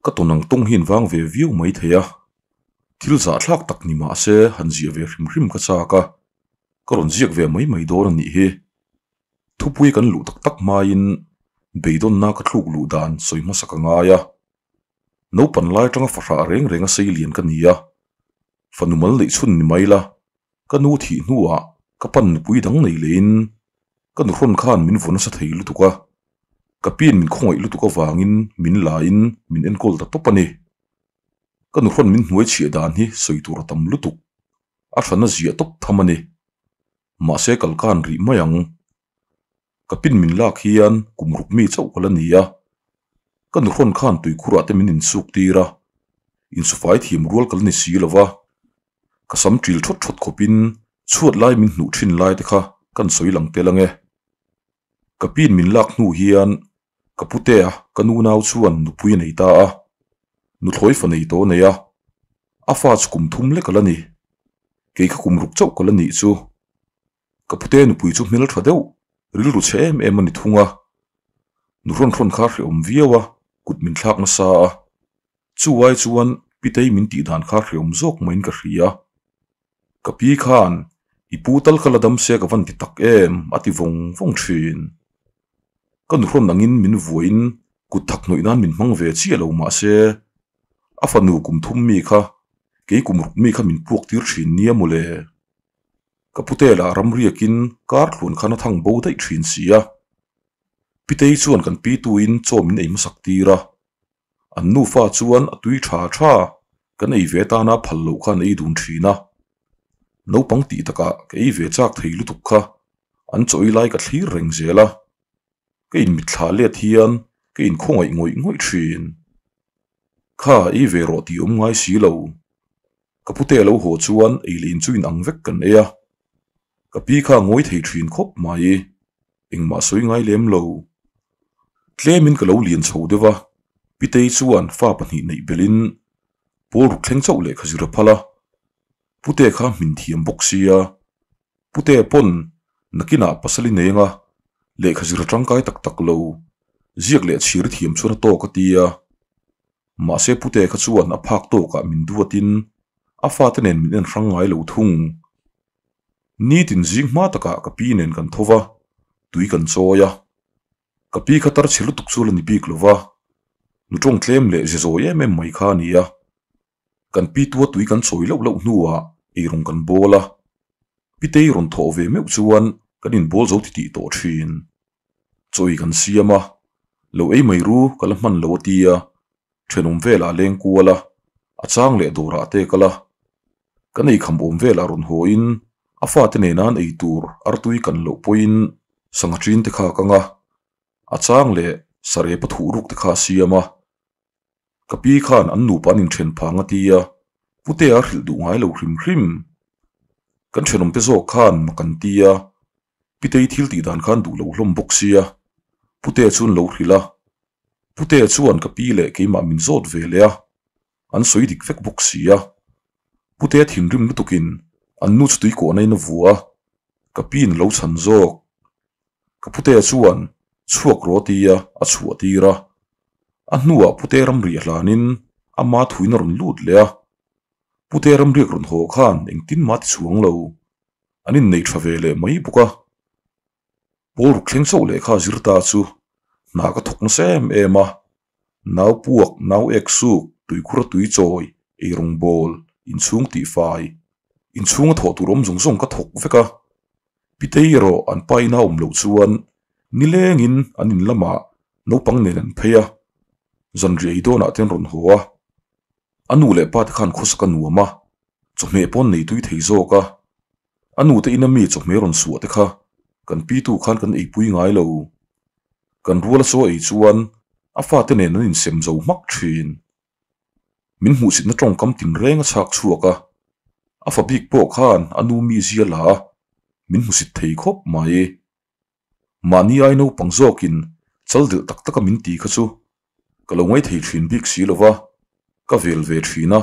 Ka tawn ang tawng hi in vang ve viau mai thei a, thil zahthlak tak ni mah se han ziah ve hrim hrim ka chak a, ka rawn ziak ve mai mai dawn a nih hi. Thupui kan luh tak tak hmain beidawnna ka thluk luh dan sawi hmasa ka ngai a. Naupan lai atanga fahrah reng reng a sei lian ka ni a, fanu mal neih chhun ni mai la, ka nu thih hnuah ka pan nupui dang nei lehin ka nuhrawn khan min vaw nasa thei lutuk a, ka piin min khawngaih lutuk avangin min lain min enkawl ta tawp a ni. Ka nuhrawn min hnuai chhiah dan hi sawi tur a tam lutuk, a hrana ziah tawp tham a ni. Mahse kal kan rih mai ang. Ka pin min lak hian kum ruk mi chauh ka la ni a, ka nuhrawn khan tuikhurah te min insuk tir a, insufai thiam rual ka la ni si lo va, ka sam ṭil ṭhawt ṭhawt khawpin chhuat lai min hnuh ṭhin lai te kha kan sawi lang tel ange. Ka pin min lak hnu hian ka putea ka nu nau chuan nupui a nei ta a, nuthlawi fa nei tawh a nei a, a fa chu kum thum lek a la ni. Kei kha kum ruk chauh ka la nih chu. Ka pute nupui chu hmel tha deuh, rilru chhe em em a ni thung a. Nu hrawn hrawn kha hrehawm viau a, kut min thlak nasa a. Chu ai chuan Pitei min tih dan kha hrehawm zawk maiin ka hria. Ka pi khan, I pu tal kha la dam se ka van ti tak em? a ti vawng vawng thin. Ka nu hrawn angin min vuain kut thak hnawih nan min hmang ve chiah lo mah se, a fanu kum thum mi kha kei kum ruk mi kha min puak tir thin nia mawle. Ka pute lah ramriakin kar tluan khan a thang bo daih thin si a. Pitei chuan kan pi tuin chaw min ei hmasak tir a. An nufa chuan a tui tha tha kan ei ve tana phal loh khan ei dun thin a. Naupang tih takah ka ei ve chak thei lutuk kha an chaw ei lai ka thlir reng zel a. Ka inmitthla let hian ka inkhawngaih ngawih ngawih thin. Kha ei ve rawh tih awm ngai si lo. Ka pute a lo haw chuan ei leh in chu in ang vek kan ei a. Ka pi kha a ngawi thei thin khawp mai. Engmah sawi ngai lem lo. Tlemin ka lo lian chho deuh a, Pitei chuan fa pahnih neih belhin pawl ruk thleng chauh lehkha zir a phal a. Pute kha hmin thiam bawk sia, Pute pawn nakinah pasal i nei anga lehkha zir a tangkai tak tak lo, ziak leh chhir thiam chuan a tawk a ti a. Mahse Pute kha chuan a phak tawkah min duatin a fate nen min en hrang ngai lo thung. Nitin zing hma takah ka pi nen kan tho va, tui kan chawi a. Ka pi kha tar chhe lutuk chu la ni bik lo va, nu tawng tlem leh ze zawi em em mai kha a ni a. Kan pi tua tui kan chawi loh loh hnuah eirawng kan bawl a, Pitei rawn thawh ve meuh chuan kan inbawl zo titih tawh thin. Chawi kan siam a, lo ei mai ru ka la hman lo a ti a, thenawm velah a leng kual a, a chang leh dawrah te kal a. Kan ei kham awm velah rawn haw in a fate nena an ei tur artui kan loh pawhin sangha ṭin te kha a kang a, a chang leh sarep a thuh ruk te kha a siam a. Ka pi khan an nupa an inthen phang a ti a, Putea a hrilh duh ngai lo hrim hrim. Kan thenawmte zawk khan mak an ti a, Pitei thil tih dan khan duh lo hlawm bawk sia, Putea chu an lo hrilh a. Putea chuan ka pi leh keimah min zawt ve leh a, an sawi dik vek bawk si a. Putea thinrim lutukin an nu chu tuikawhna in a vua a, ka piin a lo chhan zawk. Ka Putea chuan chhuak rawh a ti a, a chhuah tir a. A hnuah Putea ramriah hlanin ama thuin a rawn lut leh a. Putea ramriak rawn haw khan engtin mah a ti chhuang lo. An inneih tha ve leh mai bawk a. Pawl ruk thleng chauh lehkha a zir ta chu hna ka thawk nasa em em a. Nau puak, nau ek suk, tuikhur a tui chawi, eirawng bawl, inchhung tihfai, inchhung a thawh tur awm zawng zawng ka thawk vek a. Pitei erawh an pa ina awm loh chuan nilengin an in lamah naupang nen an phei a, zanriah ei dawnah te an rawn haw a. A nu leh pa te khan khawsak a nuam a, chawhmeh pawn nei tui thei zawk a. A nu te ina mi chawhmeh rawn suah te kha kan pitu khan kan eipui ngai lo. Kan ruala chaw ei chuan a fate nen an insem zo hmak thin. Min hmuhsitna tawngkam tinreng a chhak chhuak a, a fa bik pawh khan a nu mi zia la a, min hmusit thei khawp mai. Mahni ai naupang zawkin chal delh tak taka min ti kha chu ka lo ngaithei thin bik si lo va, ka vel ve thin a,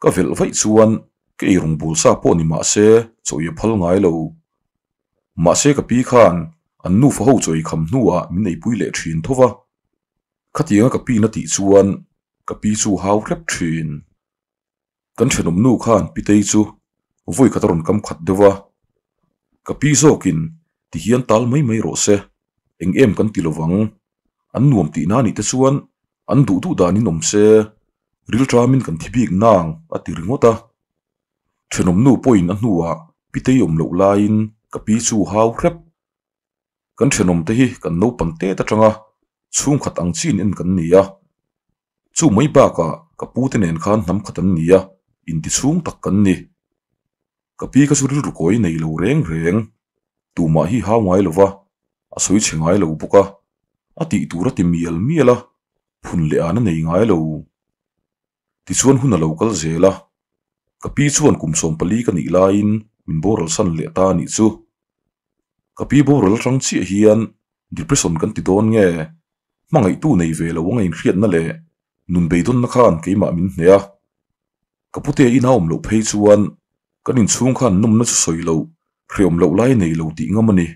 ka velh vaih chuan ka eirawng bul sa pawh ni mah se chawi a phal ngai lo. Mahse ka pi khan an nufa ho chawi kham hnuah min eipui leh thin tho va, Khatianga ka pin a tih chuan ka pi chu hau hrep thin. Kan thenawm nu khan Pitei chu vawi khat a rawn kam khat deuh a, ka pi zawkin ti hian tal mai mai rawh se, eng em kan ti lovang, an nuam tihna anih te chuan an duh duh danin awm se, rilṭamin kan thi bik nang a ti ringawt a. Thenawm nu pawhin a hnuah Pitei awm loh laiin ka pi chu hau hrep. Kan thenawm te hi kan naupang tet atanga chhungkhat ang chin en kan ni a. Chu mai bakah ka pu te nen khan hnam khat an ni a, inti chhung tak kan ni. Ka pi kha chu rilru kawi nei lo reng reng, tumah hi hau ngai lo va, a sawi chhe ngai lo bawk a, a tih tur a ti mial mial a, phun leh an a nei ngai lo. Tichuan hun a lo kal zel a, ka pi chuan kum 14 ka nih laiin min boral san leh ta a nih chu. Ka pi boral atang chiah hian depression kan ti dawn nge? Hmangaihtu nei ve lo anga inhriatna leh nun beidawnna khan keimah min hneh a. Ka pute ina awm loh phei chuan kan inchhung khan nawmna chu sawi loh, hreawm loh lai nei lo tih ngam a ni.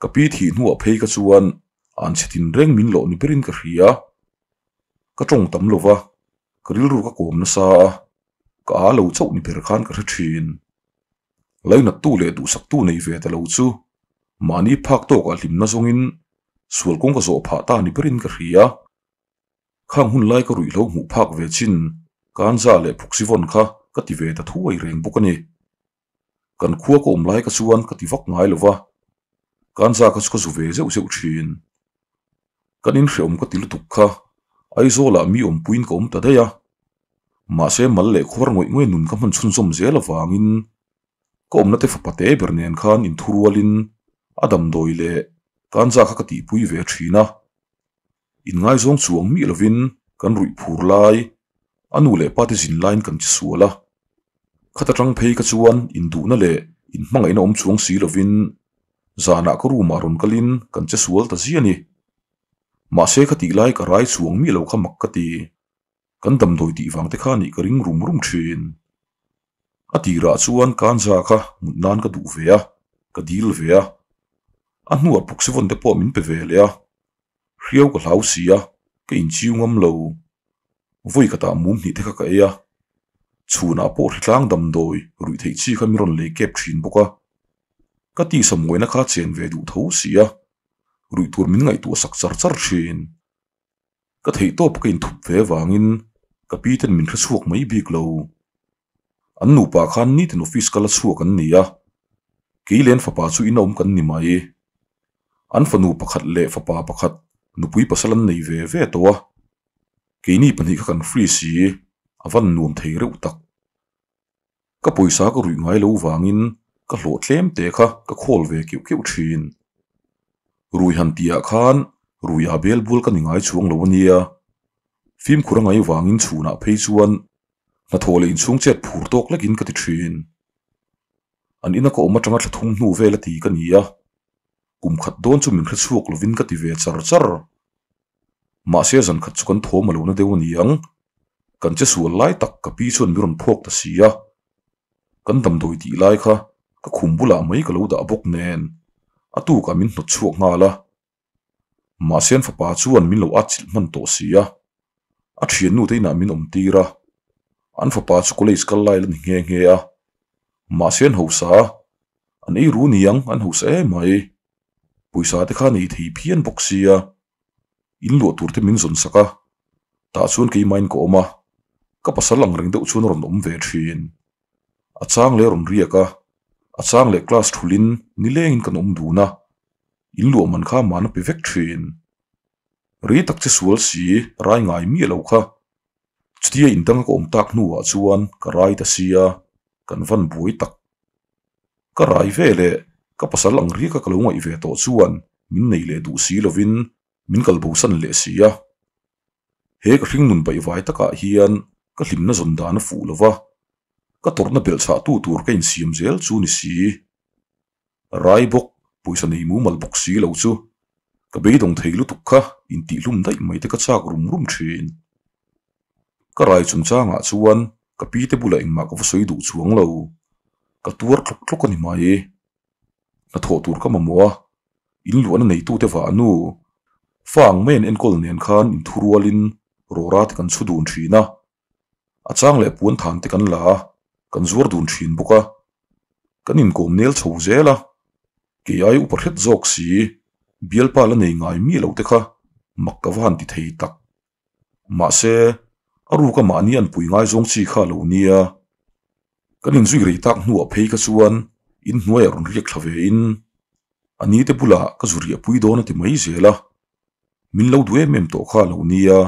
Ka pi thih hnuah phei ka chuan an chhe tin reng min lawh ni berin ka hria. Ka tawng tam lo va, ka rilru ka kawm nasa a, ka a lo chauh ni ber khan ka hre thin. Lainattu leh duhsaktu nei ve ta lo chu mahni phak tawkah hlimna zawngin sual kawng ka zawh phah ta ni berin ka hria. Khang hun lai ka ruihhlo hmuh phak ve chin Kanza leh Phuksivawn kha ka ti ve ta thuai reng bawk a ni. Kan khua ka awm lai ka chuan ka ti vak ngai lo va, Kanza kha chu ka zu ve zeuh zeuh thin. Kan inhreawm ka ti lutuk kha Aizawlah mi awmpuiin ka awm ta daih a, mahse mal leh khuar ngawih ngawih nun ka hman chhunzawm zel avangin ka awmna te fapa te ber nen khan inthurualin a damdawi leh Kanza kha ka tihpui ve thin a. Inngaizawng chuang miah lovin kan ruih phur lai, a nu leh pa te zin laiin kan che sual a. Khat atang phei kha chuan induhna leh inhmangaihna awm chuang si lovin zanah ka room ah rawn kalin kan che sual ta zia a ni. Mahse kha tih lai ka rai chuang miah lo kha mak ka ti. Kan damdawi tih vang te kha nih ka ring rum rum thin. A tirah chuan Kanza kha mut nan ka duh ve a, ka dil ve a. A hnuah Puksivawn te pawh min pe ve leh a. Hriau ka hlau si a, ka inchiu ngam lo. Vawi khatah mum hnih te kha ka ei a. Chhunah pawh hritlang damdawi ruih theih chi kha min rawn lei kep thin bawk a. Ka tisa mawina kha chen ve duh tho si a, ruih tur min ngaihtuah sak char char thin. Ka theihtawp ka inthup ve vangin ka pi ten min hrechhuak mai bik lo. An nupa khan nitin office kal a chhuak an ni a, kei len fapa chu in a awm kan ni mai. An fanu pakhat leh fapa pakhat nupui pasal an nei ve ve tawh a, keini pahnih kha kan free si, a van nuam thei reuh tak. Ka pawisa ka ruih ngai lo vangin ka hlawh tlem te kha ka khawl ve keuh keuh thin. Rui han tihah khan rui a bel bual ka ni ngai chuang lo a nia. Fimkhur a ngai vangin chhunah phei chuan hnathawh leh inchhung chet phur tawk lekin ka ti thin. An ina ka awm atanga thla thum hnu vel a ti ka ni a, kum khat dawn chu min hrechhuak lovin ka ti ve char char. Mahse zan khat chu kan thawm a lo na deuh a ni ang. Kan che sual lai tak ka pi chuan mi rawn phawk ta si a. Kan damdawi tih lai kha ka khum bulah mai ka lo dah bawk nen a tukah min hnawt chhuak nghal a. Mahse an fapa chuan min lo atchilh hman tawh si a. A thiannu te inah min awm tir a. An fapa chu college kal lai la ni nghe nghe a. Mahse an hausa a, an ei ru niang an hausa em mai. Pawisa te kha nei thei phian bawk sia, in luah tur te min zawn sak a, tah chuan keimahin ka awm a, ka pasal ang reng deuh chuan a rawn awm ve thin. A chang leh a rawn riak a, a chang leh class thulhin nilengin kan awm dun a, in luah man kha man a pe vek thin. Rei tak che sual si, rai ngai miah lo kha. Chutia indang a ka awm tak hnuah chuan ka rai ta sia, kan van buai tak. Ka rai ve leh ka pasal ang riaka ka lo ngaih ve tawh chuan min nei leh duh si lovin min kal bosan leh si a. He ka hringnun baihvai takah hian ka hlimna zawn dan a fuh lo va, ka tawrhna belhchhahtu tur ka insiam zel chu ni si. Rai bawk, pawisa nei mumal bawk si lo chu ka beidawng thei lutuk kha intihhlum daih mai te ka chak rum rum thin. Ka rai chungchangah chuan ka pi te bulah engmah ka va sawi duh chuang lo, ka tuar tlawk tlawk a ni mai. Hnathawh tur ka mamawh a, in luahna neitute vah nu, fa ang mai an enkawl nen khan inthurualin. Rawra te kan chhu dun thin a, a chang leh puan than te kan la a, kan zuar dun thin bawk a. Kan inkawm nel chho zel a, kei ai upa hret zawk si, bialpa la nei ngai miah lo te kha mak ka va han ti thei tak. Mahse, a ruka mahni an pui ngaizawng chi kha a lo nia. Kan inzui rei tak hnuah phei kha chuan inhnuaiah rawn riak thla ve in, a ni te bulah ka zu riah pui dawn a ti mai zel a. Min lo duh em em tawh kha a lo nia.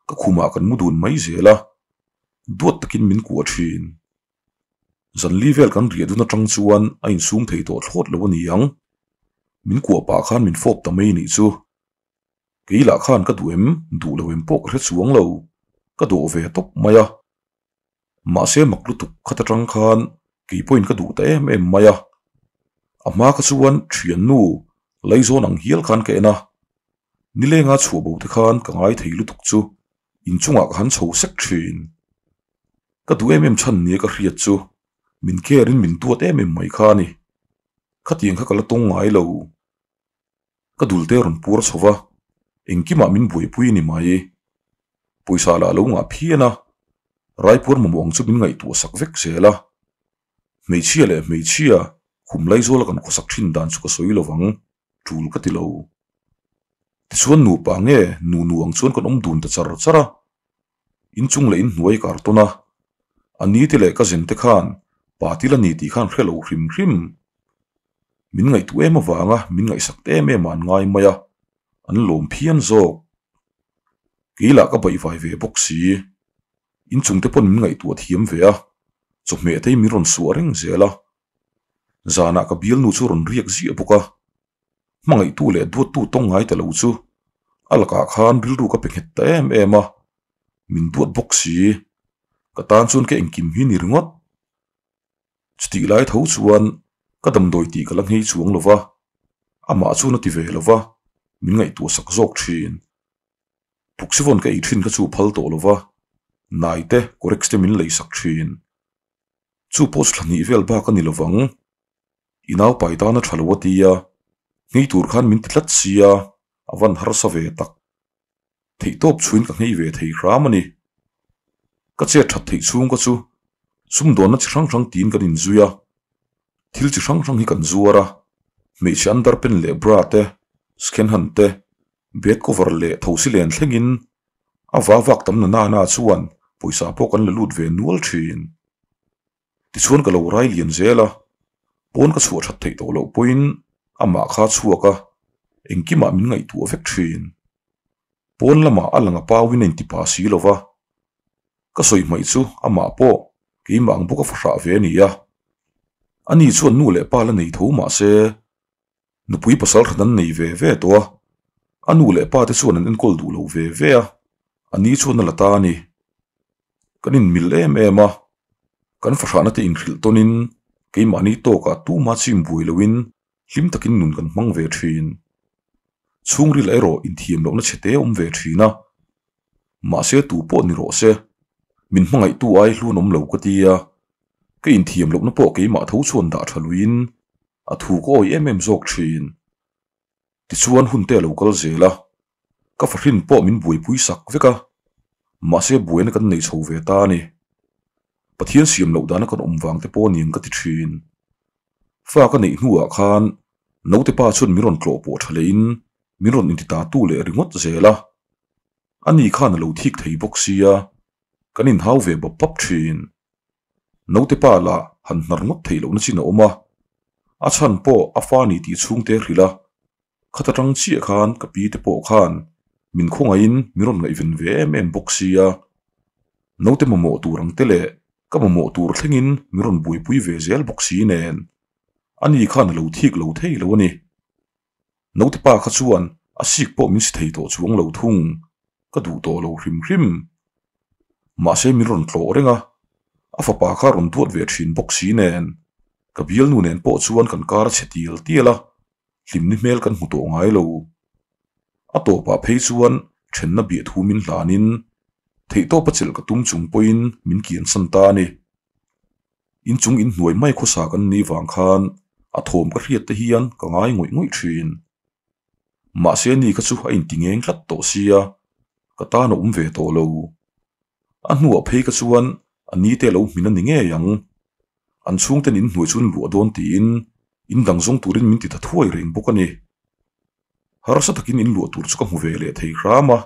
Ka khumah kan mu dun mai zel a, duat takin min kuah thin. Zanli vel kan riah dun atang chuan a insum thei tawh thlawt lo a ni ang. Min kuah pah khan min fawp ta mai nih chu. Kei lah khan ka duh em, duh lo em pawh ka hre chuang lo, ka dawh ve tawp mai a. Mahse mak lutuk khat atang khan kei pawhin ka duh ta em em mai a. A hma kha chuan thiannu Laizawn ang hial khan ka en a, nilenga chhuah bo te khan ka ngai thei lutuk chu inchungah ka han chho sek thin. Ka duh em em chhan nia ka hriat chu min care in min duat em em mai kha a ni. Khatiang kha ka la tawng ngai lo. Ka dulte a rawn puar chho va, engkimah min buaipui a ni mai. Pawisa lah lo ngah phian a, raipuar mamawh ang chu min ngaihtuah sak vek zel a. Hmeichhia leh hmeichhia khum Laizawl a kan khawsak thin dan chu ka sawi lo vang, tul ka ti lo. Tichuan nupa nge nu nu ang chuan kan awm dun ta char char a, inchung leh inhnuai kar tawn a, a ni te leh ka zen te khan pa til a ni tih khan hre lo hrim hrim. Min ngaihtuah em avanga min ngaihsak te em em a an ngai mai a, an lawm phian zawk. Kei lah ka baihvai ve bawk si. Inchung te pawn min ngaihtuah thiam ve a, chawhmeh te hi min rawn suah reng zel a. Zanah ka bialnu chu rawn riak ziah bawk a, hmangaihtu leh duattu tawng ngai ta lo chu a lakah khan rilru ka pe nghet ta em em a, min duat bawk si. Ka tan chuan ka engkim hi ni ringawt. Chutih lai tho chuan ka damdawi tih ka la nghei chuang lo va, amah chuan a ti ve lo va, min ngaihtuah sak zawk thin. Puksivawn ka ei thin kha chu phal tawh lo va, nai te Corex te min lei sak thin. Chu pawh chu thla hnih vel bak a ni lo vang. I naupai tan a tha lo a ti a, nghei tur khan min ti tlat sia, a van harsa ve tak. Theihtawp chhuin ka nghei ve thei hram a ni. Ka chet that theih chhung ka chu sumdawnna chi hrang hrang tiin kan inzui a, thil chi hrang hrang hi kan zuar a, hmeichhe underpant leh bra te, skenhan te, Bed cover leh thosi len thlengin a va vak tam na nana chuan pawisa pawh kan la lut ve nual thin. Tichuan ka lo rai lian zel a, pawn ka chhuah that theih tawh loh pawhin amah kha a chhuak a, engkimah min ngaihtuah vek thin. Pawn lamah a lang a pauin a inti pa si lo va, ka sawi hmaih chu amah pawh keimah ang bawk a fahrah ve a ni a. Ani chuan nu leh pa la nei tho mah se, Nupui pasal hran an nei ve ve tawh a, a nu leh pa te chuan an enkawl duh lo ve ve a, a ni chuan a la ta a ni. Kan inmil em em a, kan fahrahna te inhrilh tawnin keimahni tawkah tuma chim buai loin hlim takin nun kan hmang ve thin. Chhungril erawh inthiam lohna chhe te awm ve thin a, mahse tu pawh ni rawh se, min hmangaihtu ai hlun awm lo ka ti a, ka inthiam lohna pawh keimah tho chuan dah tha luiin A thu ka awi em em zawk thin. Tichuan hun te a lo kal zel a, ka fahrin pawh min buaipui sak vek a, mahse buaina kan nei chho ve ta a ni. Pathian siam loh dana kan awm vang te pawh aniang ka ti thin. Fa ka neih hnuah khan naute pa chuan min rawn tlawh pawh tha lehin min rawn inti ta tu leh ringawt zel a. Ani khan a lo thik thei bawk sia, kan inhau ve bap bap thin. Naute pa lah han hnar ngawt theih lohna chin a awm a, a chhan pawh a fa ni tih chhungte a hrilh a, khat atang chiah khan ka pi te pawh khan min khawngaihin min rawn ngaihven ve em em bawk sia, naute mamawh tur ang te leh ka mamawh tur thlengin min rawn buaipui ve zel bawk si nen ani khan a lo thik lo thei lo a ni. Naute pa kha chuan a sik pawh min si thei tawh chuang lo thung, ka duh tawh lo hrim hrim. Mahse min rawn tlawh reng a, a fapa kha rawn duat ve thin bawk si nen, ka bialnu nen pawh chuan kan kar a chhe tial tial a, hlimni hmel kan hmu tawh ngai lo. A tawpah phei chuan thenna biah thu min hlanin, theihtawpa chelh ka tum chung pawhin min kiansan ta a ni. Inchung inhnuai mai khawsa kan nih vang khan a thawm ka hriat te hian ka ngai ngawih ngawih thin. Mahse ni kha chu a inti ngeng tlat tawh sia, ka tan a awm ve tawh lo. A hnuah phei ka chuan a ni te lo hmin a ni ngei ang. An chhungten in hnuai chu an luah dawn tiin in dang zawng turin min ti ta thuai reng bawk a ni. Harsa takin in luah tur chu ka hmu ve leh thei hram a.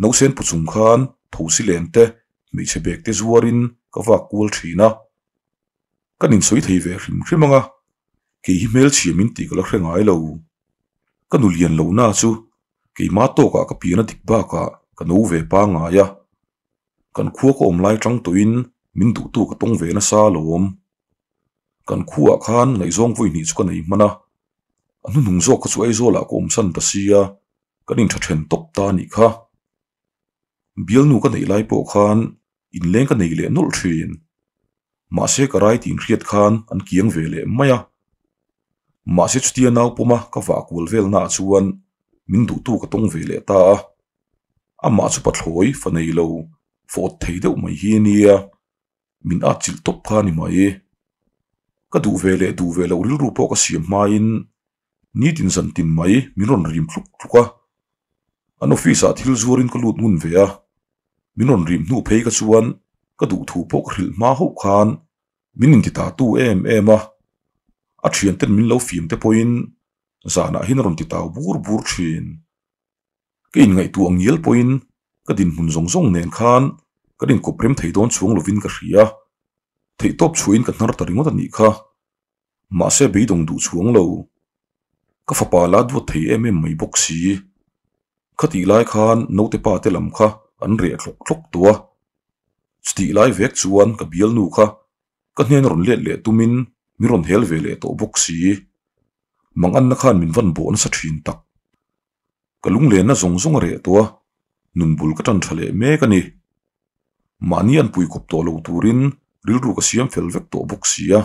Nausen pu chung khan thosi len te, hmeichhe bag te zuarin ka vak kual thin a. Kan insawi thei ve hrim hrim ang a, kei hi hmelchhia min tih ka la hre ngai lo. Ka nu lian lo na chu keimah tawkah ka pian a dik bakah ka no ve pangngai a. Kan khua ka awm lai tang tawhin min duhtu ka tawng ve nasa alawm. Kan khuaah khan ngaihzawng vawi hnih chu ka nei hman a, a hnuhnung zawk kha chu Aizawlah ka awm san ta sia, kan intha then tawp ta a nih kha. Bialnu ka neih lai pawh khan inleng ka nei leh nawlh thin. Mahse ka rai tih inhriat khan an kiang ve leh mai a. Mahse chutia nau pawma ka vah kual velnaah chuan min duhtu ka tawng ve leh ta a. Amah chu pathlawi fa nei lo fawt thei deuh mai hi a nia, min atchilh tawp kha a ni mai. Ka duh ve leh duh ve loh rilru pawh ka siam hmain nitin zan tin mai min rawn rim tluk tluk a. An office ah thil zuarin ka lut ngun ve a, min rawn rim hnu phei ka chuan ka duh thu pawh ka hrilh hma hauh khan min inti ta tu em em a. A thianten min lo fim te pawhin zanah hian a rawn ti tau bur bur thin. Ka inngaihtuah ngial pawhin ka dinhmun zawng zawng nen khan kan inkawp rem thei dawn chuang lovin ka hria. Theihtawp chhuahin ka hnar ta ringawt a nih kha. Mahse beidawng duh chuang lo. Ka fapa la duat thei em em mai bawk si. Khatih lai khan naute pa te lam kha an reh tlawk tlawk tawh a. Chutih lai vek chuan ka bialnu kha ka hnen rawn let leh tumin min rawn hel ve leh tawh bawk si. Manganna khan min van bawh nasa thin tak. Ka lunglenna zawng zawng a reh tawh a, nun bul ka tan tha leh mek a ni. Mahni an pui kawp tawh lo turin rilru ka siam fel vek tawh bawk si a.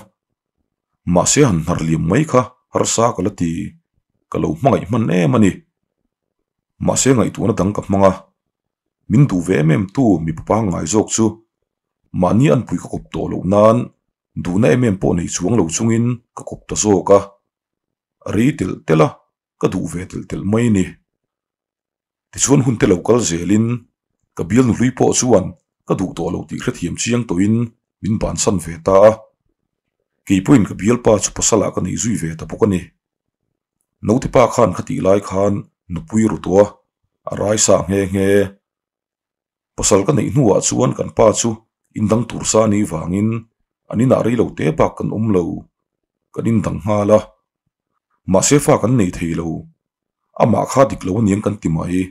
Mahse han hnar liam mai kha harsa ka la ti, ka lo hmangaih hman em a ni. Mahse ngaihtuahna dang ka hmang a, min duh ve em em tu mipa pangngai zawk chu mahni an pui ka kawp tawh loh nan duhna em em pawh nei chuang lo chungin ka kawp ta zawk a, a rei telh telh a. Ka duh ve telh telh mai ni. Tichuan hun te lo kal zelin ka bialnu hlui pawh chuan ka duh tawh lo tih hrethiam chiang tawhin min bansan ve ta a. Kei pawhin ka bialpa chu pasalah ka nei zui ve ta bawk a ni. Naute pa khan khatih lai khan nupui ru tawh a, a rai sa nghe nghe. Pasal ka neih hnuah chuan kan pa chu indang tur sa anih vangin an inah rei lo te bak kan awm lo, kan indang nghal a. Mahse fa kan nei thei lo, amah kha dik lo aniang kan ti mai.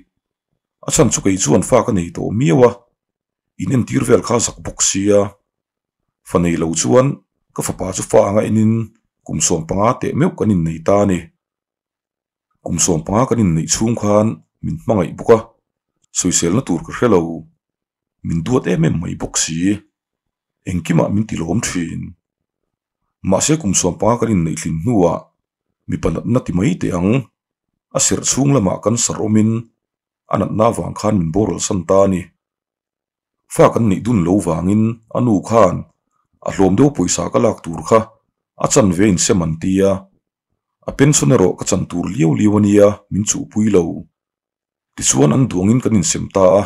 A chhan chu kei chuan fa ka nei tawh miau a, in entir vel kha zak bawk sia. Fa nei lo chuan ka fapa chu fa anga enin kum 15 teh meuh kan innei ta a ni. Kum 15 kan inneih chhung khan min hmangaih bawk a, sawiselna tur ka hre lo. Min duat em em mai bawk si. Engkimah min ti lawm thin. Mahse kum 15 kan inneih hlin hnuah mipa natna ti mai teh ang. A serh chhung lamah kan sar awmin a natna avang khan min boral san ta a ni. Fa kan neih dun lo vangin a nu khan a hlawm deuh pawisa ka lak tur kha a chan ve insem an ti a, a pension erawh ka chan tur liau liau a nia min chuhpui lo. Tichuan an duangin kan insem ta a,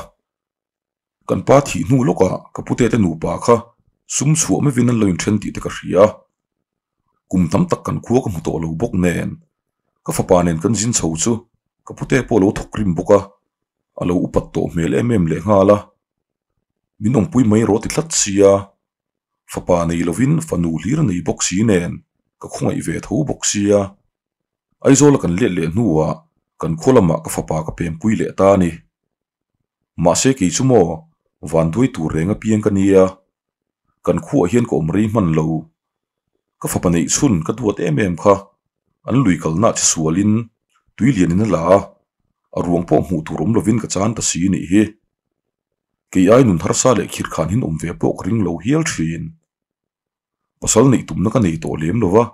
kan pa thih hnu lawkah ka pute te nupa kha sum chhuah meuhin an lo inthen tih te ka hria. Kum tam tak kan khua ka hmu tawh lo bawk nen, ka fapa nen kan zin chho chu ka pute pawh a lo thawk rim bawk a, a lo upat tawh hmel em em leh nghal a. Min awmpui mai rawh ti tlat sia, fapa nei lovin fanu hlir nei bawk si nen ka khawngaih ve tho bawk sia. Aizawla kan let leh hnuah kan khaw lamah ka fapa ka pempui leh ta a ni. Mahse kei chu maw vanduai tur reng apiang ka nia, kan khuah hian ka awm rei hman lo. Ka fapa neih chhun ka duat em em kha, an lui kalna che sualin tui lianin a la a, a ruang pawh hmuh tur awm lovin ka chan ta si nih hi. Kei ai nun harsa leh khirkhan hin awm ve pawh ka ring lo hial thin. Pasal neih tumna ka nei tawh lem lova,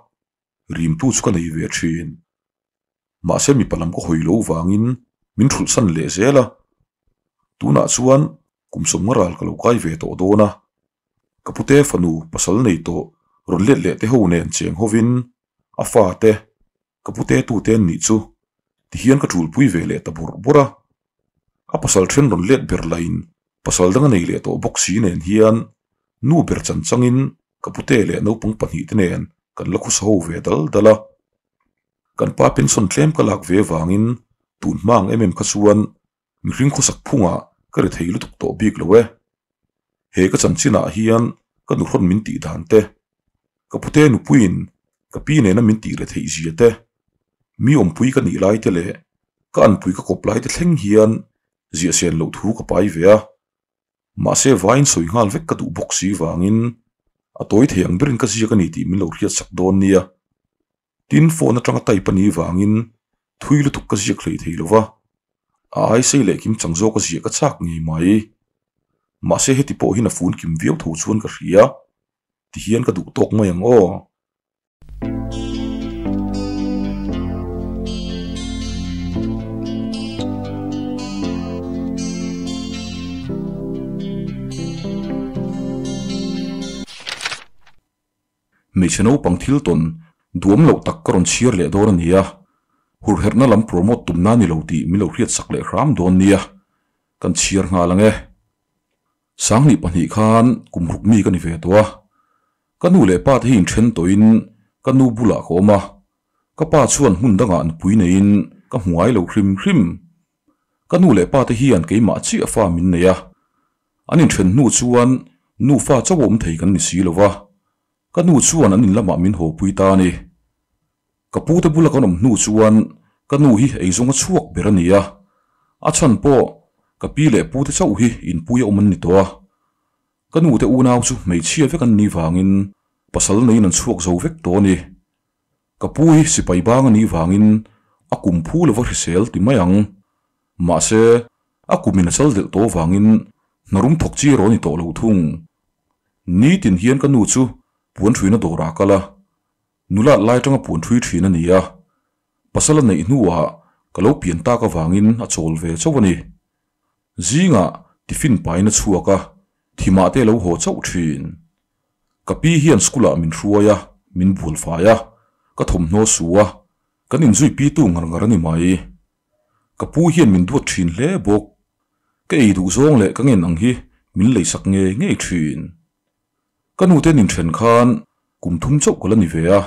rimtu chu ka nei ve thin. Mahse mipa lam ka hawi lo vangin min thulhsan leh zel a, tunah chuan kum 50 ral ka lo kai ve tawh dawn a, ka pute fanu pasal nei tawh rawn let leh te ho nen cheng hovin a fa te ka pute tute an nih chu tihian ka tulpui ve leh ta bawrh bawrh a. A pasal then rawn let ber lahin pasal dang a nei leh tawh bawk si nen hian nu ber chan changin ka pute leh naupang pahnihte nen kan la khusa ho ve dal dal a. Kan pa pension tlem ka lak ve vangin tun hma ang em em kha chuan mihring khawsak phungah ka ri thei lutuk tawh bik lo e. He ka chanchinah hian ka nuhrawn min tih dan te, ka pute nupuiin ka pi nena min tih reh theih zia te, mi awmpui ka nih lai te leh ka anpui ka kawp lai te thleng hian ziah sen loh thu ka pai ve a. Mahse vaiin sawi nghal vek ka duh bawk si vangin a tawi thei ang berin ka ziak a ni tih min lo hriatsak dawn nia. Tin, phone atanga type a nih vangin thui lutuk ka ziak hlei thei lo va, a ai sei leh kim chang zawk a ziah ka chak ngei mai. Mahse heti pawh hin a fun kim viau tho chuan ka hria. Tihian ka duh tawk mai ang aw. Hmeichhe naupang thil tawn duam loh tak ka rawn chhiar leh dawn a ni a, hurherhna lam promote tumna ni lo tih min lo hriatsak leh hram dawn nia, kan chhiar nghal ang e. Sanghnih pahnih khan kum ruk mi ka ni ve tawh a, ka nu leh pa te hi inthen tawhin ka nu bulah ka awm a, ka pa chuan hmun dangah nupui neiin ka hmu ngai lo hrim hrim. Ka nu leh pa te hian keimah chiah fa min nei a, An inthen hnu chuan nufa chauh awm thei kan ni si lo va, ka nu chuan an in lamah min hawpui ta a ni. Ka pute bula kan awm hnu chuan ka nu hi eizawnga chhuak ber a ni a, a chhan pawh ka pi leh pute chauh hi inpui a awm an ni tawh a. Ka nute unau chu hmeichhia vek an nih vangin pasal neiin an chhuak zo vek tawh a ni. Ka pu hi sipai bang a nih vangin a kum phu lova hrisel ti mai ang. Mahse, a kumin a chal delh tawh vangin hnarum thawk chi erawh a ni tawh lo thung. Nitin hian ka nu chu puan ṭhuina dawrah a kal a, nulat lai aṭanga puan ṭhui ṭhin a ni a. Pasal a neih hnuah ka lo pian tak avangin a chawl ve chauh a ni. Zingah tiffin pain a chhuak a, thimah te a lo haw chauh thin. Ka pi hian school ah min hruai a, min bual fai a, ka thawmhnaw su a, kan inzui pi tu ngar ngar a ni mai. Ka pu hian min duat thin hle bawk. Ka ei duh zawng leh ka ngen ang hi min leisak ngei ngei thin. Ka nute nin then khan kum thum chauh ka la ni ve a,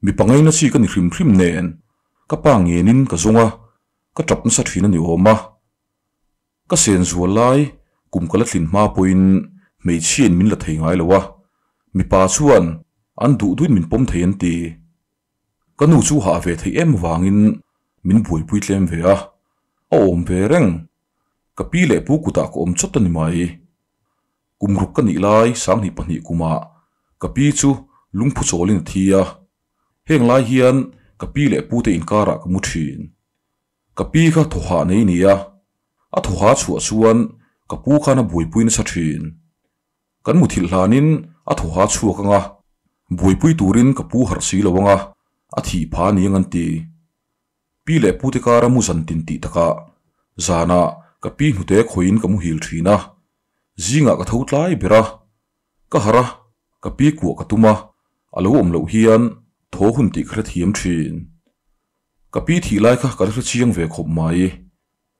mipa ngaina chi ka ni hrim hrim nen ka pa ngenin ka zawng a, ka tap nasa thin a ni awm a. Ka sen zual lai kum ka la thlin hma pawhin hmeichhiain min la thei ngai lo a, mipa chuan an duh duhin min pawm thei an ti. Ka nu chu hah ve theih em vangin min buaipui tlem ve a, a awm ve reng. Ka pi leh pu kutah ka awm chawt a ni mai. Kum ruk ka nih lai sanghnih pahnih kumah ka pi chu lungphu chawlin a thi a, heng lai hian ka pi leh pute inkarah ka mu thin. Ka pi kha thawhah nei ni a, a thawha chhuah chuan ka pu khan a buaipui nasa thin. Kan muthilh hlanin a thawha chhuak anga, buaipui turin ka pu harh si lo anga, a thih pha ni ang an ti. Pi leh pute kara mu zan tin tih takah zanah ka pi hnute khawiin ka muhil thin a, zingah ka tho tlai ber a, ka harh a, ka pi kuah ka tum a, a lo awm loh hian thaw hun tih ka hrethiam thin. Ka pi thih lai kha ka la hre chiang ve khawp mai.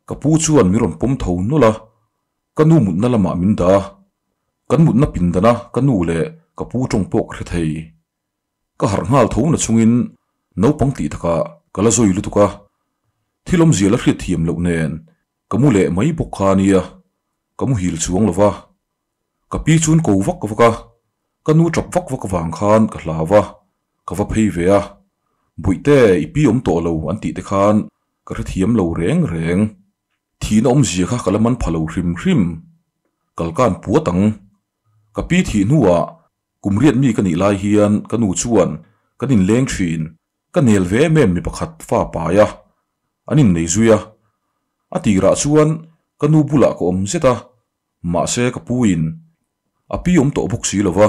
Ka pu chuan min rawn pawm tho nawlh a, ka nu mutna lamah min dah a, kan mutna pindana ka nu leh ka pu tawng pawh ka hre thei. Ka harh nghal tho na chungin naupang tih takah ka la zawi lutuk a, thil awmzia la hriat thiam loh nen ka mu leh mai bawk kha a nia, ka muhil chuang lo va. Ka pi chuan ko vak vak a, ka nu tap vak vak avang khan ka hlau a, ka va phei ve a, Bawihte i pi awm tawh lo an tih te khan ka hrethiam lo reng reng. Thihna awmzia kha ka la man pha lo hrim hrim. Kalkan puat ang. Ka pi thih hnuah kum riat mi ka nih lai hian ka nu chuan kan inleng thin, ka nel ve em em mi pakhat fa pai a, an innei zui a. A tirah chuan ka nu bulah ka awm zet a, Mahse ka pu in a pi awm tawh bawk si lo va,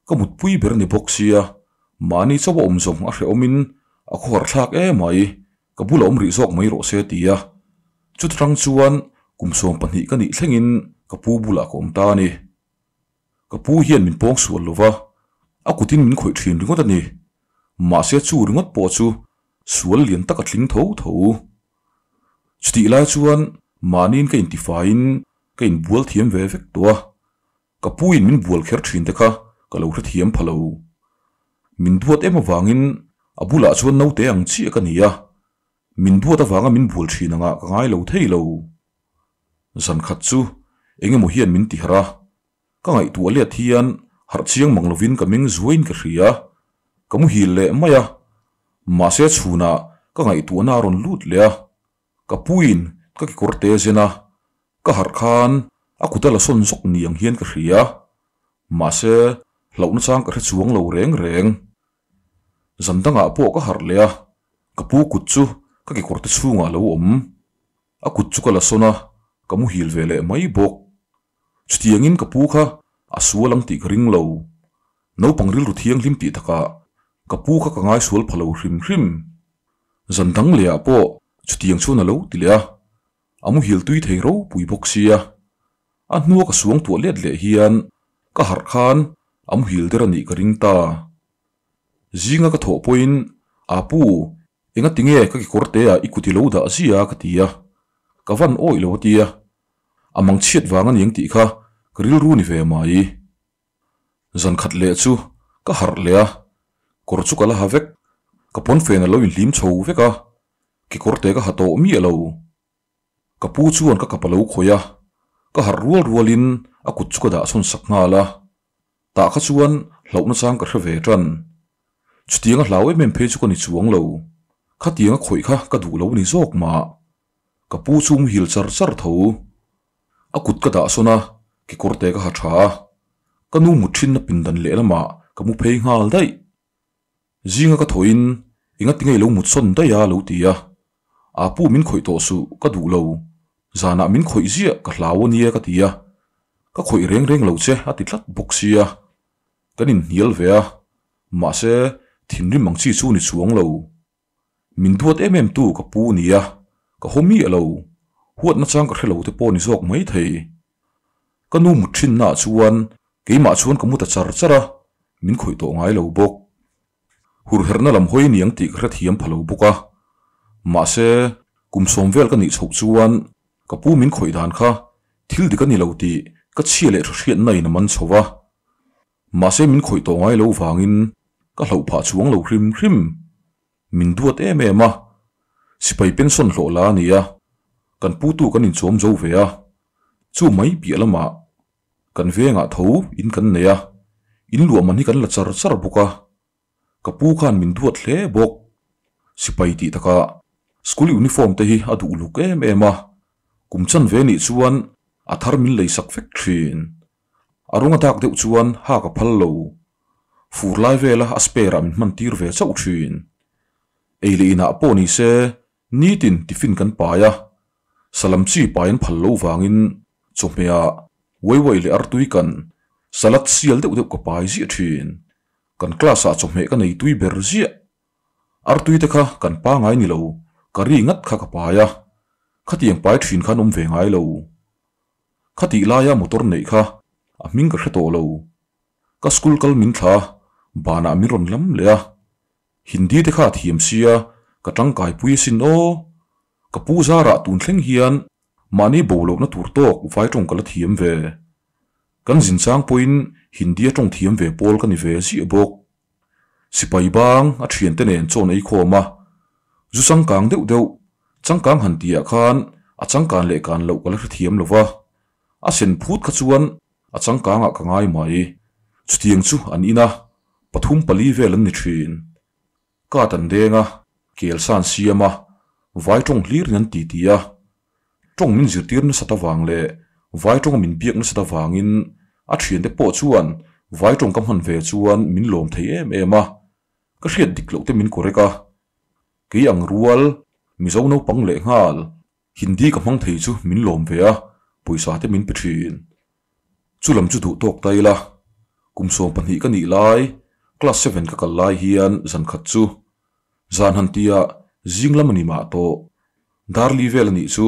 ka mutpui ber ni bawk sia, mahni chauh a awm zawng a hrehawm in a khawhar thlak em mai, ka bula awm rih zawk mai rawh se ti a. Chutang chuan kum 12 ka nih thleng in ka pu bulah ka awm ta a ni. Ka pu hian min pawng sual lo va, a kutin min khawih thin ringawt a ni. Mahse chu ringawt pawh chu sual lian tak a tling tho tho. Chutih lai chuan Mahniin ka intifaiin ka inbual thiam ve vek tawh a, ka puin min bual kher thin te kha ka lo hrethiam pha lo. Min duat em avangin a bulah chuan naute ang chiah ka ni a, min duat avanga min bual thin angah ka ngai lo thei lo. Zan khat chu eng emaw hian min ti harh a, ka ngaihtuah let hian harh chiang mang lovin ka meng zuaiin ka hria, ka muhil leh mai a, mahse chhunah ka ngaihtuahna a rawn lut leh a, Ka puin ka kekawr te zen a, ka harh khan a kut a la sawn zawk ni ang hian ka hria. Mahse, hlauhna chang ka hre chuang lo reng reng. Zan dangah pawh ka harh leh a, ka pu kut chu ka kekawr te chhungah a lo awm. A kut chu ka la sawn a, ka muhil ve leh mai bawk. Chutiangin ka pu kha a sual ang tih ka ring lo. Naupang rilru thianghlim tih takah ka pu kha ka ngaisual pha lo hrim hrim. Zan dang lehah pawh chutiang chuan a lo ti leh a, a muhil tui thei ropui bawk sia. A hnua ka suang tuah let leh hian ka harh khan a muhil der a nih ka ring ta. Zinga ka thawh pawhin, Apu, engati nge ka kekawr teah i kut i lo dah zia ka ti a, ka van awih lo a ti a, a mangchhiat vang a niang tih kha ka rilru ni ve mai. Zan khat leh chu ka harh leh a, kawr chu ka la ha vek, ka pawnfen a lo inhlim chho vek a, kekawr te ka ha tawh miah lo. Ka pu chuan ka kap a lo khawih a, ka harh rual rualin a kut chu ka dah chhawn sak nghal a, tah kha chuan hlauhna chang ka hre ve tan. Chutiang a hlau em em phei chu ka ni chuang lo, khatiang a khawih kha ka duh lo ni zawk mah. Ka pu chu muhil char char tho. A kut ka dah sawn a, kekawr te ka ha tha a, ka nu mut thinna pindan lehlamah ka mu phei nghal daih. Zinga ka thawhin engati nge i lo mut sawn daih a lo ti a, Aa pu min khawih tawh suh ka duh lo, zanah min khawih ziah ka hlau a nia ka ti a, ka khawih reng reng lo che a ti tlat bawk sia, kan inhnial ve a, mahse thinrim ang chi chu ni chuang lo. Min duat em em tu ka pu nia, ka haw miah lo, huatna chang ka hre lo te pawh ni zawk mai thei. Ka nu mut thinnaah chuan keimah chuan ka mu ta char char a, min khawih tawh ngai lo bawk. Hurherhna lam hawi niang tih ka hrethiam pha lo bawk a, mahse kum sawm vel ka nih chhoh chuan ka pu min khawih dan kha thil dik a ni lo tih ka chhia leh tha hriatna in a man chho va. Mahse min khawih tawh ngai lo vangin ka hlauh phah chuang lo hrim hrim. Min duat em em a, sipai pension hlawh la a ni a, kan putu kan inchawm zo ve a, chu mai piah lamah kan vengah tho in kan nei a, in luah man hi kan la char char bawk a, ka pu khan min duat hle bawk. Sipai tih takah school uniform te hi a duh luk em em a, kum chanve nih chuan a thar min leisak vek thin. A rawng a dak deuh chuan hak a phal lo. Fur lai vela a spare ah min hman tir ve chauh thin. Ei leh inah pawh ni se nitin tiffin kan pai a, salam chi pai an phal lo vangin chawhmeh ah waiwai leh artui kan salad sial deuh deuh ka pai ziah thin. Kan class ah chawhmeh ka nei tui ber ziah. Artui te kha kan pangai ni lo, curry ngat kha ka pai a, khatiang pai thin khan awm ve ngai lo. Khatih laia motor neih kha a hming ka hre tawh lo. Ka school kal min thla a, banah min rawn lam leh a. Hindi te kha a thiam sia, ka tangkai pui asin aw. Ka pu zarah tun thleng hian mahni bo lohna tur tawk vai tawng ka la thiam ve. Kan zin chang pawhin Hindi a tawng thiam ve pawl ka ni ve ziah bawk. Sipai bang a thiante nen chawn ei khawm a, zu changkang deuh deuh, changkang han tihah khan a changkan leh kan loh ka la hrethiam lo va, a sen phut kha chuan a changkangah ka ngai mai. Chutiang chu an in a, pathum pali vel an ni thin. Kat an deng a, kel san siam a, vai tawng hlirin an ti ti a. Tawng min zirtir nasat avang leh vai tawnga min biak nasat avangin a thiante pawh chuan vai tawng ka hman ve chuan min lawm thei em em a, ka hriat dik loh te min correct a. Kei ang rual, Mizo naupang leh nghal, Hindi ka hmang thei chu min lawm ve a, pawisa te min pe thin. Chu lam chu duh tawk ta ila, kum 12 ka nih lai, class seven ka kal lai hian zan khat chu zan han tia zing lam a ni mah tawh. Darli vel a nih chu,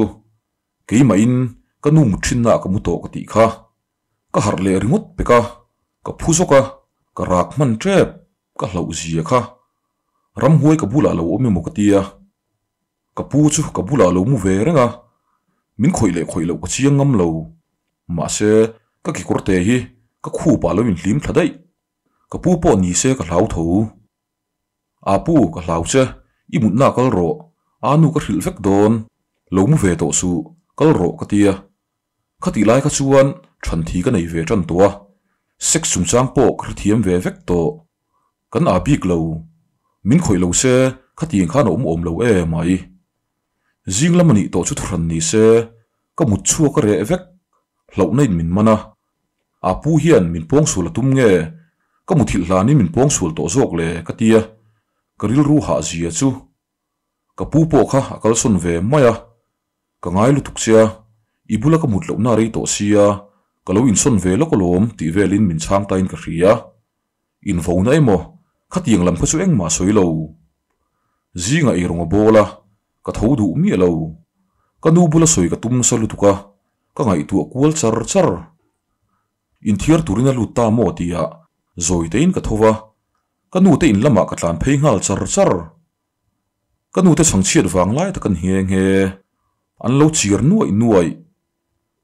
keimahin ka nu mut thinnaah ka mu tawh ka tih kha. Ka harh leh ringawt pek a, ka phu zawk a, ka rak hman tep, ka hlauh zia kha. Ramhuai ka bulah lo awm emaw ka tia. Ka pu chu ka bulah lo mu ve reng a. Min khawih leh khawih loh ka chiang ngam lo. Mahse, ka kekawrte hi ka khupah lo inhlim thla daih. Ka pu pawh ni se ka hlau tho. A pu, ka hlau che, i mutna kal rawh, a nu ka hrilh vek dawn, lo mu ve tawh suh, kal rawh ka ti a. Khatih lai kha chuan than thi ka nei ve tan tawh a, sex chungchang pawh ka hrethiam ve vek tawh. Kan a bik lo, min khawih lo se khatiang khan a awm awm lo e mai. Zing lam a nih tawh chu thuhran ni se, ka mut chhuak a reh vek, hlauhna in min man a. A pu hian min pawngsual a tum nge, ka muthilh hlanin min pawngsual tawh zawk le ka ti a, ka rilru hah zia chu. Ka pu pawh kha a kalsawn ve mai a, ka ngai lutuk che a, i bula ka mut lohna a rei tawh sia, ka lo insawn ve lawk alawm tih velin min chhang tain ka hria. Invona emaw, khatiang lam kha chu engmah sawi lo. Zingah eirawng a bawl a, ka tho duh miah lo. Ka nu bula sawi ka tum nasa lutuk a, ka ngaihtuah kual char char. Inthiar turin a lut ta maw tia zawi tein ka tho va, ka nu te in lamah ka tlan phei nghal char char. Ka nu te chhangchhiat vang lai tak a ni nghe nghe. An lo chir nuaih nuaih.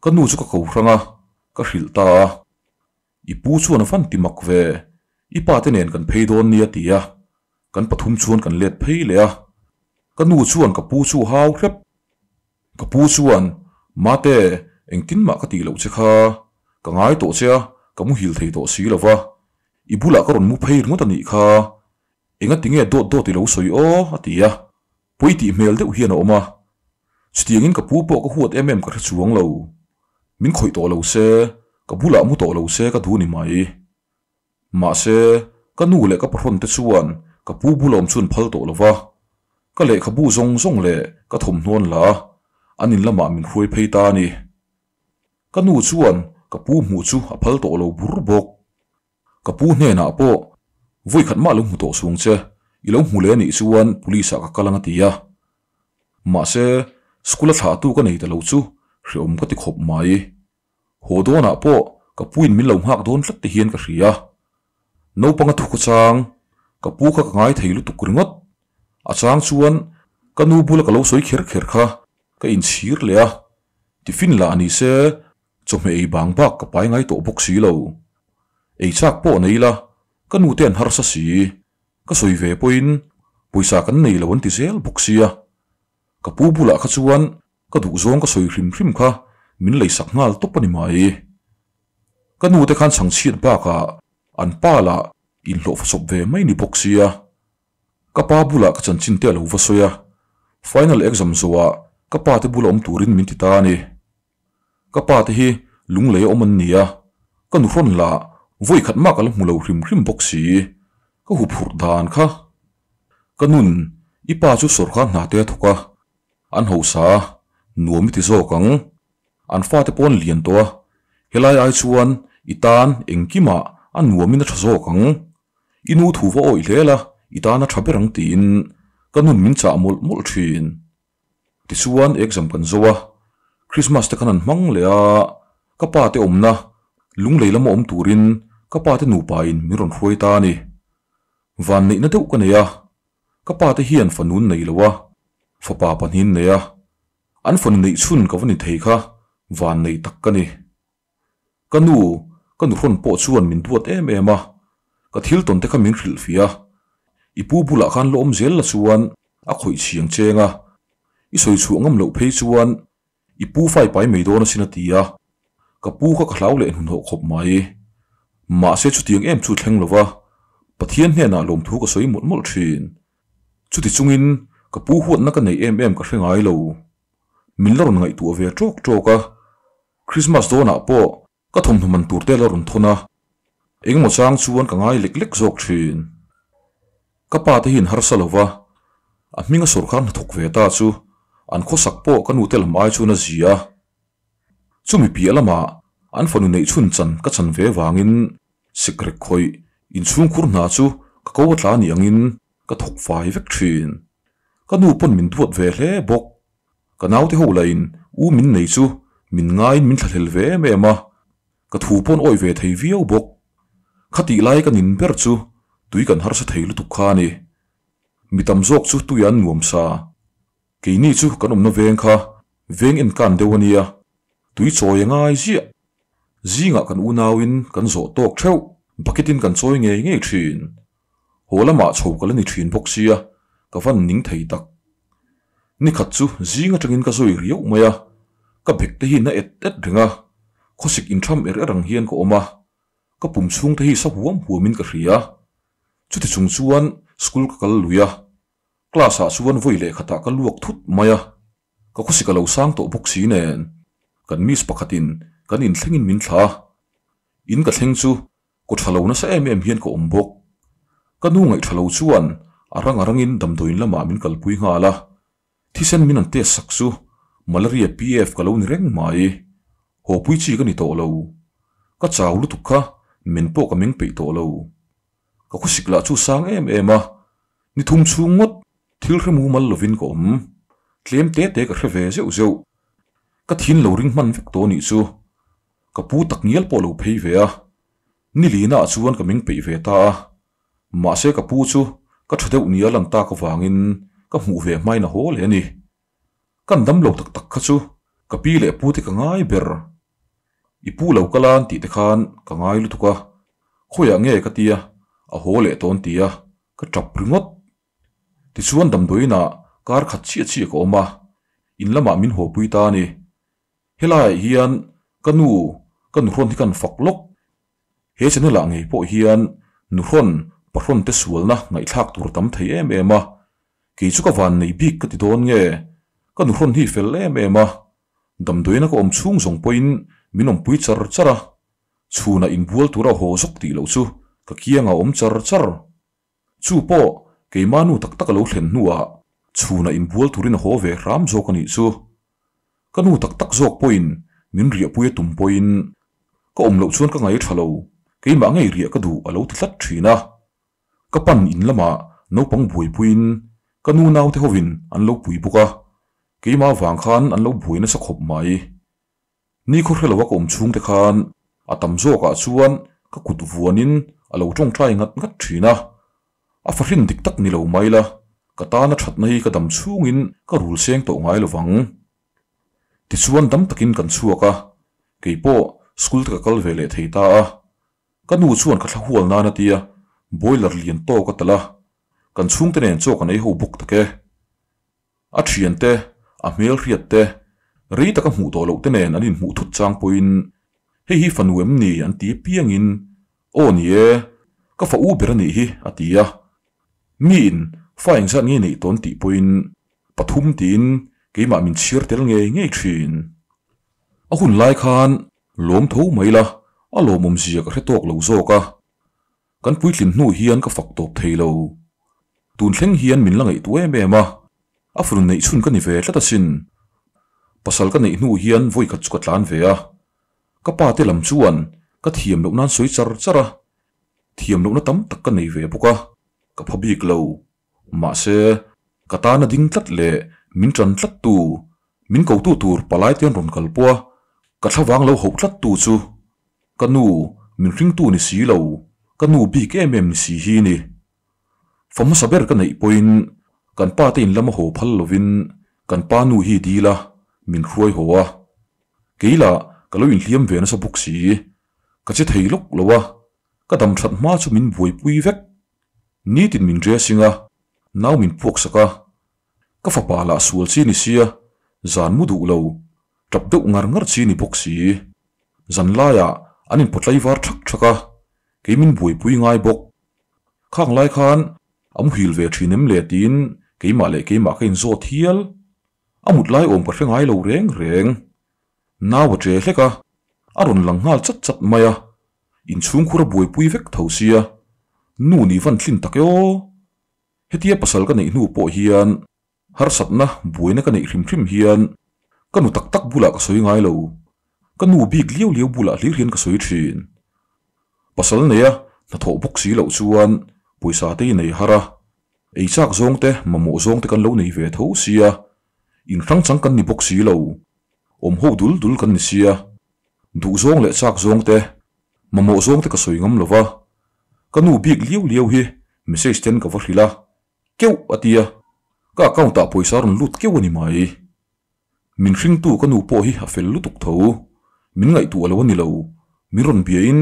Ka nu chu ka ko hrang a, ka hrilh ta a. I pu chuan a van ti mak ve, i pa te nen kan phei dawn nia ti a, kan pathum chuan kan let phei leh a. Ka nu chuan ka pu chu hau hrep. Ka pu chuan, Mate, engtin mah ka tih loh che kha, ka ngai tawh che a, ka muhil thei tawh si lo va, i bulah ka rawn mu phei ringawt a nih kha, engati nge dawt dawt i lo sawi aw? a ti a. Pawi tih hmel deuh hian a awm a, chutiangin ka pu pawh ka huat em em ka hre chuang lo. Min khawih tawh lo se, ka bulah mu tawh lo se ka duh ni mai. Mahse, ka nu leh ka pahrawn te chuan ka pu bula awm chu an phal tawh lo va, ka lehkhabu zawng zawng leh ka thawmhnawn la a, an in lamah min hruai phei ta a ni. Ka nu chuan ka pu hmuh chu a phal tawh lo bur bawk. Ka pu hnenah pawh vawi khat mah lo hmu tawh sung che, i lo hmu leh anih chuan police ah ka kal ang a ti a. Mahse, school a thlahtu ka nei ta lo chu hreawm ka ti khawp mai. Haw dawnah pawh ka puin min lo nghak dawn tlat te hian ka hria. Naupang a thuk a chang, ka pu kha ka ngai thei lutuk ringawt. A chang chuan ka nu bula ka lo sawi kher kher kha ka inchhir leh a, tiffin lah ni se Chawhmeh ei bang bak ka pai ngai tawh bawk si lo. Ei chak pawh nei ila, ka nu te an harsa si. Ka sawi ve pawhin pawisa kan nei lo an ti zel bawk sia. Ka pu bulah kha chuan ka duhzawng ka sawi hrim hrim kha min leisak nghal tawp a ni mai. Ka nu te khan chhangchhiat bakah an pa lah inhlawhfa chawp ve mai ni bawk sia. Ka pa bulah ka chanchin te a lo va sawi a, final exam zawhah ka pa te bula awm turin min ti ta a ni. Ka pa te hi lunglei a awm an ni a, ka nuhrawn lah vawi khat mah ka la hmu lo hrim hrim bawk si, ka huphurh dan kha. Ka nun, i pa chu sawrkar hna te a thawk a, an hausa a, nuam i ti zawk ang. An fate pawh an lian tawh a, helai ai chuan i tan engkimah a nuamin a tha zawk ang. I nu thu va awih hle la, i tan a tha ber ang tiin ka nun min chah mawlh mawlh thin. Tichuan exam kan zo a, Christmas te khan an hmang leh a, ka pa te awmna lunglei lama awm turin ka pa te nupa in min rawn hruai ta a ni. Vanneihna deuh ka nei a, ka pa te hian fanu an nei lo a, fapa pahnih an nei a, an fanu neih chhun ka va ni thei kha vannei tak ka ni. Ka nu, ka nuhrawn pawh chuan min duat em em a, ka thil tawn te kha min hrilh fih a. I pu bulah khan la awm zel la chuan a khawih chhiang cheng a, i sawi chhuah ngam loh phei chuan i pu fai pai mai dawn asin a ti a, ka pu kha ka hlau leh hnuhnawh khawp mai. Mahse chutiang em chu thleng lo va, Pathian hnenah lawmthu ka sawi mawlh mawlh thin. Chuti chungin ka pu huatna ka neih em em ka hre ngai lo. Min la rawn ngaihtuah ve tawk tawk a, Christmas dawnah pawh ka thawmhnaw man tur te la rawn thawn a, engemaw chang chuan ka ngai lek lek zawk thin. Ka pa te hian harsa lo va, a hminga sawrkar hnathawk ve ta chu an khawsak pawh ka nu te lam ai chuan a zi a. Chumi piah lamah an fanu neih chhun chan ka chan ve vangin sikrek khawih inchhungkhur hna chu ka ko a tla ni angin ka thawk fai vek thin. Ka nu pawn min duat ve hle bawk. Ka naute ho lahin u min nei chu min ngaiin min thlahlel ve em em a, ka thu pawn awih ve thei viau bawk. Khatih lai ka nin ber chu tui kan harsa thei lutuk kha a ni. Mi tam zawk chu tui an nuam sa. Keini chu kan awmna veng kha. Veng en kan deuh a nia, tui chawi a ngai ziah. Zingah kan unauin kan zawh tawk theuh, bucket in kan chawi ngei ngei thin. Haw lamah chho ka la ni thin bawk sia, ka van ning thei tak. Nikhat chu zing atangin ka zawi riauh mai a, ka bek te hi na et et reng a, khawsik intham er er ang hian ka awm a, ka pum chhung te hi sa huam huamin ka hria. Chuti chung chuan school ka kal lui a, class ah chuan vawi leh khatah ka luak thut mai a, ka khawsik a lo sang tawh bawk si nen kan miss pakhatin kan inthlengin min thla a, in ka thleng chu Kaw tha lo nasa em em hian ka awm bawk. Ka nu ngaih tha lo chuan a rang a rangin damdawiin lamah min kalpui nghal a, thisen min an test sak chu Malaria PF ka lo ni reng mai. Haw pui chi ka ni tawh lo. Ka chau lutuk kha men pawh ka meng peih tawh lo. Ka khawsik lah chu sang em em a, ni thum chhung ngawt thil hre mumal lovin ka awm. Tlem te te ka hre ve zeuh zeuh. Ka thin lo ring hman vek tawh nih chu. Ka pu tak ngial pawh lo phei ve a, ni lina ah chuan ka meng peih ve ta a, mahse ka pu chu ka tha deuh nia lan tak avangin ka hmuh ve hmain a haw leh a ni. Kan dam lo tak tak kha chu ka pi leh pu te ka ngai ber. I pu lo kal an tih te khan ka ngai lutuk a, khawiah nge ka tia a haw leh tawn tia ka tap ringawt. Tichuan damdawiinah kar khat chiah chiah ka awm a, in lamah min haw pui ta a ni. Helaiah hian ka nu, ka nuhrawn hi kan fak lawk. He channel ah ngei pawh hian nuhrawn, pahrawn te sualna ngaihthlak tur tam thei em em a. Kei chu ka van nei bik ka ti dawn nge? Ka nuhrawn hi fel em em a. Damdawiina ka awm chhung zawng pawhin min awmpui char char a. Chhunah inbual tura haw zawk tih loh chu ka kiangah awm char char. Chu pawh keimah nu tak tak a lo thlen hnuah chhunah inbual turin a haw ve hram zawk a nih chu. Ka nu tak tak zawk pawhin min riahpui a tum pawhin ka awm loh chuan ka ngaih tha lo, keimah ngei riah ka duh a lo ti tlat thin a. Ka pan in lamah naupang buaipuiin ka nu naute hovin an lo pui bawk a, keimah vang khan an lo buai nasa khawp mai. Ni khaw hre lo a ka awm chhung te khan a tam zawk ah chuan ka kut vuan in a lo tawngtai ngat ngat thin a, a fahrin dik tak ni lo mai la, ka tan a thatna hi ka dam chhung in ka rul seng tawh ngai lo vang. Tichuan dam takin kan chhuak a, keipawh school te ka kal ve leh thei ta a, ka nu chuan ka thla hual nan a tia boiler lian tawk a talh a, kan chhungte nen chaw kan ei ho bawk tak e. A thiante, a hmelhriat te, rei taka hmuh tawh loh te nen an inhmuh thut chang pawhin, Hei hi fanu em ni? an ti apiangin, Aw ni e, ka fa u ber a nih hi, a ti a. Miin fa engzat nge neih tawn tih pawhin, Pathum tiin keimah min chhiar tel ngei ngei thin. A hun lai khan lawm tho mai la, a lawmawm zia ka hre tawk lo zawk a. Kan puitlin hnu hian ka fak tawp thei lo. Tun thleng hian min la ngaihtuah em em a, a fanu neih chhun ka ni ve tlat asin. Pasal ka neih hnu hian vawi khat chu ka tlan ve a, ka pa te lam chuan ka thiam loh nan sawi char char a, thiam lohna tam tak ka nei ve bawk a, ka pha bik lo. Mahse, ka tana ding tlat leh min tan tlat tu, min kotu tur palai te an rawn kal pawh a, ka thlavang lo hauh tlat tu chu ka nu min hringtu ni si lo, ka nu bik em em ni si hi ni. Fa hmasa ber ka neih pawhin kan pa te in lama haw phal lovin kan pa nu hi dil a, min hruai haw a. Kei lah ka lo inhliam ve nasa bawk si, ka che thei lawk lo a, ka dam that hma chu min buaipui vek. Nitin min dressing a, nau min puak sak a, ka fapa lah sual chi ni sia, zan mu duh lo, tap deuh ngar ngar chi ni bawk si. Zan laiah an inpawtlai var thak thak a, kei min buaipui ngai bawk. Khang lai khan a muhil ve thin em le tiin keimah leh keimah ka inzawt hial. A mut lai awm ka hre ngai lo reng reng. Nau a che hlek a, a rawn lang nghal chat chat mai a, inchhungkhur a buaipui vek tho sia, nu nih van tlin tak e aw. Hetia pasal ka neih hnu pawh hian harsatna buaina ka neih hrim hrim hian ka nu tak tak bulah ka sawi ngai lo, ka nu bik liau liau bulah hlir hian ka sawi thin. Pasal neia hnathawh bawk si loh chuan pawisa te i nei har a, ei chak zawng te mamawh zawng te kan lo nei ve tho sia, inhrang chang kan ni bawk si lo. Awm ho dul dul kan ni sia, duh zawng leh chak zawng te, mamawh zawng te ka sawi ngam lo va, ka nu bik liau liau hi message ten ka va hrilh a, keuh a tia, ka account ah pawisa a rawn lut keuh a ni mai. Min hringtu ka nu pawh hi a fel lutuk tho. Min ngaihtuah lo a ni lo. Min rawn biain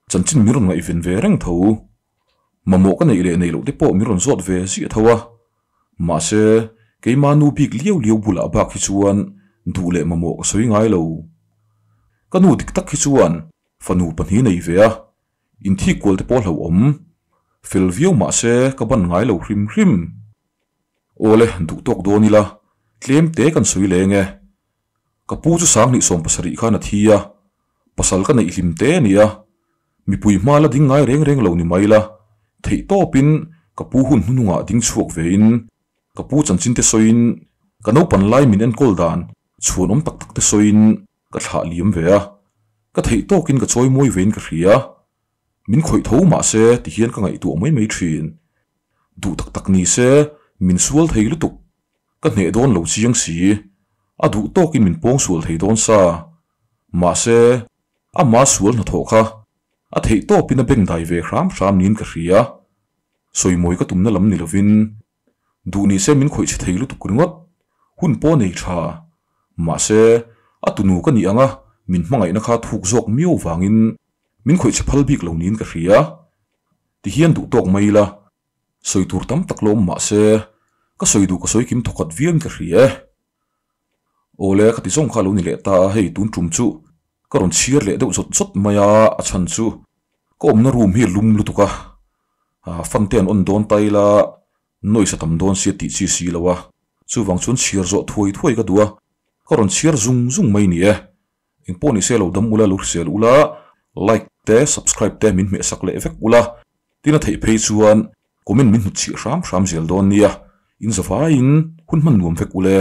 chanchin min rawn ngaihven ve reng tho. Mamawh ka neih leh neih loh te pawh min rawn zawt ve ziah tho a. Mahse, keima nu bik liau liau bulah bak hi chuan duh leh mamawh ka sawi ngai lo. Ka nu dik tak hi chuan fanu pahnih nei ve a, inthik kual te pawh hlauhawm. Fel viau mahse ka ban ngai lo hrim hrim. Awle, duh tawk dawn ila, tlem te kan sawi leng e. Ka pu chu 2017 khan a thi a, pasal ka neih hlim te a ni a, mipui hma la ding ngai reng reng lo ni mai la, theih tawpin ka pu hun hnuhnungah ding chhuak vein, ka pu chanchin te sawiin, ka naupan lai min enkawl dan chhuanawm tak tak te sawiin ka thlah liam ve a, ka theih tawkin ka chawi mawi vein ka hria. Min khawih tho mahse tihian ka ngaihtuah mai mai thin. Duh tak tak ni se min sual thei lutuk. Ka hneh dawn lo chiang si. A duh tawkin min pawng sual thei dawn sa. Mahse, ama sual hnathawh kha a theih tawpin a bengdai ve hram hram niin ka hria. Sawimawi ka tumna lam ni lovin Duh ni se min khawih chhe thei lutuk ringawt. Hun pawh nei tha. Mahse, a tunu ka nih anga min hmangaihna kha thuk zawk miau vangin min khawih chhe phal bik lo niin ka hria. Tihian duh tawk mai ila, sawi tur tam tak lawm mahse, ka sawi duh ka sawi kim thawkhat viauin ka hria e. Awle, ka ti zawng kha a lo ni leh ta a, hei tun tum chu ka rawn chhiar leh deuh zawt zawt mai a, a chhan chu ka awmna room hi a lum lutuk a, fan te an on dawn ta ila noise a tam dawn sia tih chi si lo a, chuvang chuan chhiar zawh thuai thuai ka duh a, ka rawn chhiar zung zung mai ni e. Engpawh ni se lo dam ula, lo hrisel ula, like te subscribe te min hmehsak leh vek ula, tin a theih phei chuan comment min hnutchhih hram hram zel dawn nia, in zavaiin hun hman nuam vek ule.